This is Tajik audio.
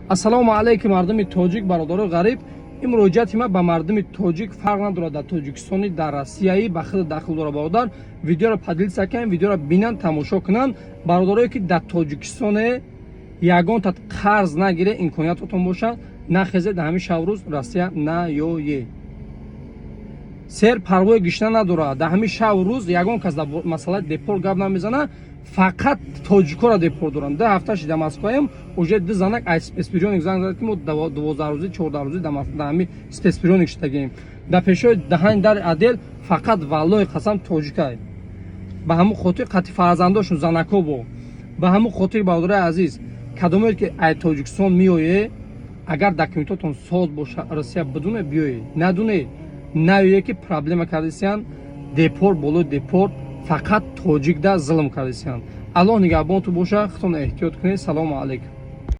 Ассалому алайкум, мардуми тоҷик, бародарои ғариб. Ин муроҷиати ман ба мардуми тоҷик фарқ надорад, дар Тоҷикистони, дар Россияи, ба худ дахл дорад. Бародар, видеоро поделиться кунед, видеоро бинанд, тамошо кунанд. Бародарое, ки дар Тоҷикистоне, ягонта қарз нагире, имкониятотон бошад, нахезе, дар ҳамин шабрӯз Россия наёе. Сер парвои гишна надорад. Дар ҳамин шаб рӯз ягон кас дар масъалаи депорт гап намезанад, фақат тоҷикоро депорт доранд. 2 ҳафта шида Москваем, уже ду занак ай спецприёмник занг зад, ки мо 12 рӯзӣ, 14 рӯзӣ дар ҳамин спецприёмник шидагем. Дар пешои даҳани дари отдел фақат, валлоҳи қасам, тоҷикай. Ба ҳамун хотир қати фарзандошон занако бо. Ба ҳамун хотир, бародарои азиз, кадомое ки ай Тоҷикистон меоед, агар документотон соз боша, Россия бидуне биёед, надуне наёе, ки проблема кардисиян, депорт болои депорт, фақат тоҷикда зулм кардисиян. Аллоҳ нигаҳбонту боша, худтон эҳтиёт кунед. Салому алайкум.